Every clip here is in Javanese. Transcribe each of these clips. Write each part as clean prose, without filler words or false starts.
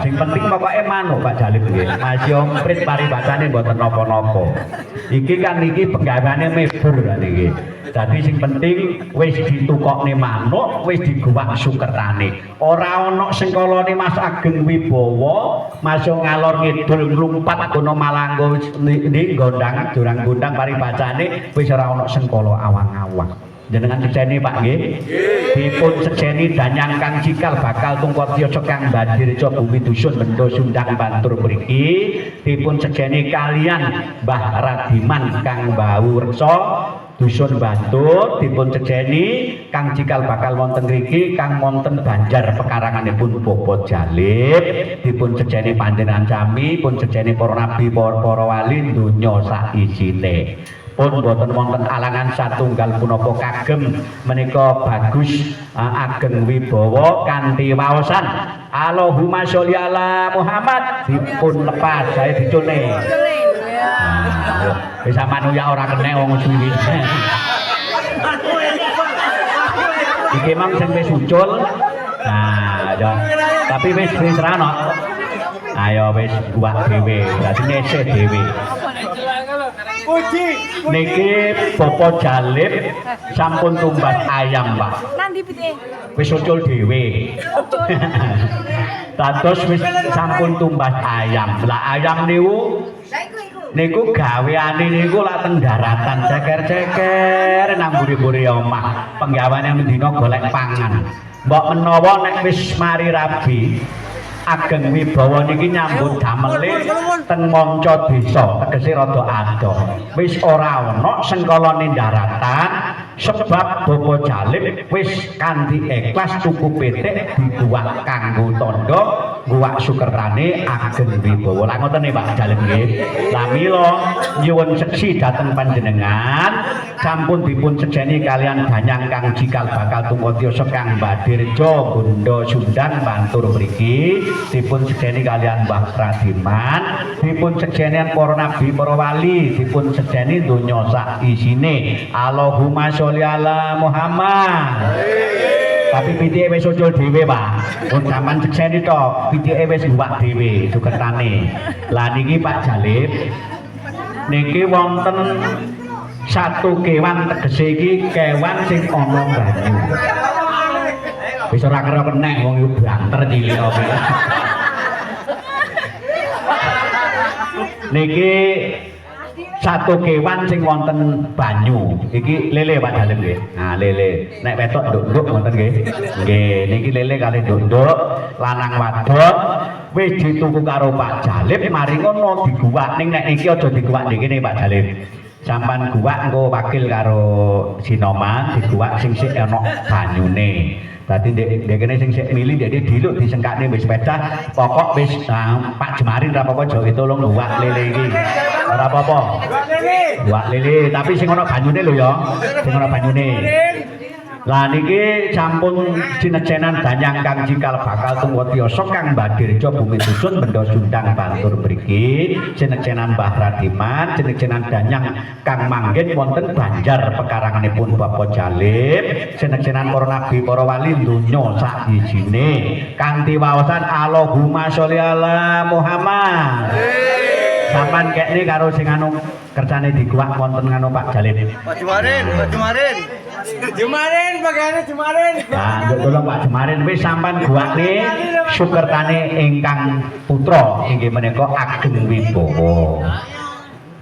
Sing penting pokoke manuk Pak Jalib nggih. Mas Yomprit paribasane mboten napa-napa. Iki kan iki penggaweane mebur kan iki. Dadi sing penting wis ditukokne manuk, wis diguwak sukertane. Ora ana sengkolone Mas Ageng Wibowo, Mas yo ngalor ngidul nglumpat kono malanggo ndi gondang durang gondang paribasane wis ora ana sengkala awang-awang. Jenengan sekseni Pak nggih. Dipun sekseni danyang kang cikal bakal tungkot yasa kang Badirja bumi dusun Bendo Sundang Bantur mriki. Dipun sekseni kalian Mbah Radiman kang Bau Reksa dusun Bantur, dipun sekseni kang cikal bakal wonten mriki kang wonten Banjar pekaranganipun Bapak Jalib. Dipun sekseni panjenengan sami, pun sekseni para nabi, para wali donya sak isine. Pun boten wonten alangan satunggal punapa kagem menika bagus Ageng Wibowo kanthi waosan Allahumma sholli ala Muhammad dipun lepas saya dicune. Nah, wis sampean ya ora kena wong suwi. Iki mang sing wis ucul. Nah, ya. Tapi wis wis ra ono. Ayo wis guwak dhewe, berarti neseh dhewe. Puji. Niki Bapak Jalib sampun tumbas ayam, Pak. Nanti pitike? Wis ucul dhewe. Dados wis sampun tumbas ayam. Lah ayam niku Lah iku iku. niku gaweane niku lak teng daratan ceker-ceker nang mburi-mburi omah. Penggaweane mendina golek pangan. Mbok menawa nek wis mari rabi Ageng Wibowo niki nyambut damele teng manca desa, tegese rada adoh. Wis ora ana sengkalane daratan sebab Bapak Jalib wis kanthi ikhlas tuku pitik diguwak kanggo tandha guwak sukertane Ageng Wibowo. Lah ngoten Pak Jalib nggih. Lah mila nyuwun seksi dhateng panjenengan sampun dipun sekseni kalian danyang kang cikal bakal tungkotiyasa kang Badirja Bunda Sundang Bantur mriki, dipun sekseni kalian Mbah Radiman, dipun sekseni para nabi, para wali, dipun sekseni donya sak isine. Allahumma sholli ala Muhammad. Tapi pitike wis ucul dhewe, Pak. Pun sampean sekseni tok, pitike wis guwak dhewe sukertane. Lah niki Pak Jalib niki wonten satu kewan, tegese iki kewan sing ana banyu. Wis ora kira kenek wong iku banter cilik kok. Niki satu kewan sing wonten banyu. Iki lele Pak Dalem nggih. Nah, lele. Nek wetok nduk-nduk wonten nggih. Nggih, niki lele kali nduk-nduk lanang wadon wis dituku karo Pak Jalib mari ngono diguwak. Ning nek iki aja diguwak ndek kene Pak Jalib. Sampan guwak engko wakil karo Sinoman diguwak sing sik ana banyune. Dadi ndek kene sing sik mili ndek diluk disengkakne wis sepeda pokok wis Pak Jemarin ora apa-apa aja ditolong guwak lele iki. Ora apa-apa. Guwak lele tapi sing ana banyune lho ya. Sing ana banyune. Lah niki sampun sinecenan danyang kang cikal bakal tungwatiyasa kang Badirja bumi dusun Bendo Sundang Bantur mriki, sinecenan Mbah Radiman, sinecenan danyang kang manggen wonten Banjar pekaranganipun Bapak Jalib, sinecenan para nabi, para wali donya sak isine kanthi waosan Allahumma sholli ala Muhammad. Sampan kekne karo sing anu kersane diguwak wonten nganu Pak Jalib. Pak Jumarin, Pak Jumarin. Jumarin, bagane Jumarin. Nah, njuk tolong Pak Jemarin wis sampan guwakne sukertane ingkang putra inggih menika Ageng Wibowo.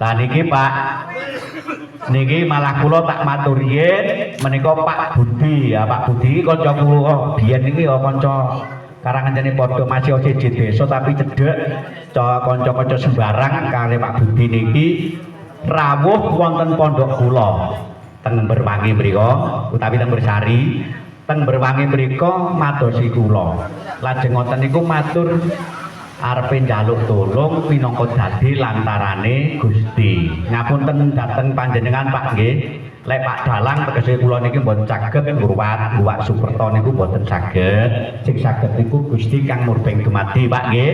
Lah niki Pak, niki malah kula tak matur yen menika Pak Budi ya. Pak Budi iki kanca kula biyen niki ya kanca karangancene padha masih siji desa tapi cedhek kanca-kanca sembarang kali Pak Budi niki rawuh wonten pondok kula teng Berwangi mriku utawi teng Bersari. Teng Berwangi mriku madosi kula. Lajeng ngoten niku matur arepe njaluk tulung minangka dadi lantarane Gusti. Ngapunten dhateng panjenengan Pak nggih. Lek Pak Dalang tegese kula niki mboten saged ngruwat guwak Sukerta niku mboten saged. Sing saged niku Gusti kang murbeng dumadi Pak nggih.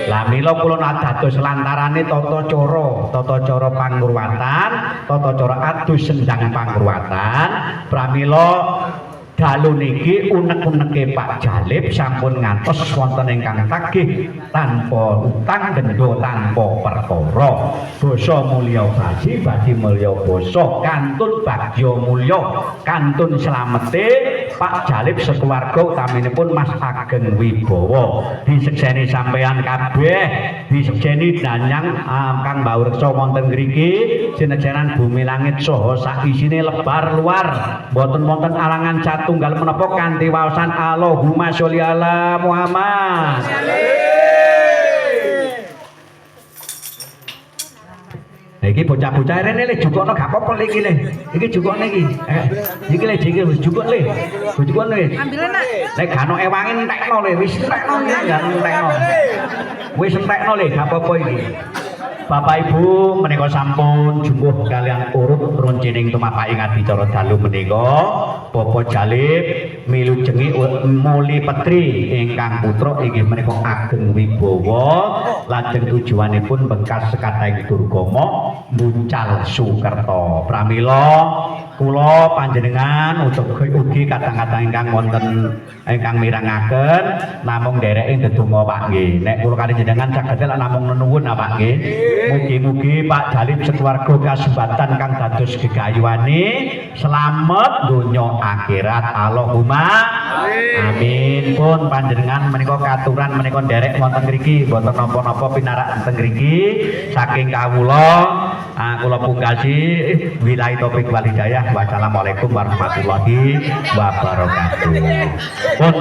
Lah mila kula dados lantarane tata cara pangruwatan, tata cara adus sendang pangruwatan. Pramila Dalu niki unek-uneke Pak Jalib sampun ngantos wonten ingkang tagih tanpa utang denda tanpa perkara. Basa mulya baji, baji mulya basa, kantun bagya mulya, kantun slamete Pak Jalib sekeluarga utaminipun Mas Ageng Wibowo. Disekseni sampeyan kabeh, disekseni danyang kang mbaureksa wonten ngriki, sinegjanan bumi langit saha sak isine lebar luar, boten wonten alangan satunggal menapa kanthi waosan Allahumma sholli ala Muhammad. Nah, iki bocah-bocah rene le jukokno gak apa-apa le iki le. Iki jukokne iki. Iki le iki jukok le. Jukokne le. Ambilan nak. Nek gak ono ewange entekno le, wis entekno le, gak entekno. Wis entekno le, gak apa-apa iki. Bapak Ibu menika sampun jumbuh kalian urut runcining tumapak ing adicara dalu menika Bapak Jalib milujengi muli petri ingkang putra inggih menika Ageng Wibowo lajeng tujuanipun bengkas sekathahing Durgama mbucal Sukerta. Pramila kula panjenengan ugi kadang-kadang ingkang wonten ingkang mirengaken namung ndereke ndedonga Pak nggih. Nek kula kali jenengan saged lak namung nenuwun Pak nggih. Mugi-mugi Pak Jalib sekeluarga kasembatan kang dados gegayuhane slamet donya akhirat. Allahumma amin. Pun panjenengan menika katuran menika nderek wonten ngriki mboten napa-napa pinarak wonten ngriki saking kawula kula pungkasi wilahi taufik wal hidayah. Wassalamualaikum warahmatullahi wabarakatuh. Pun.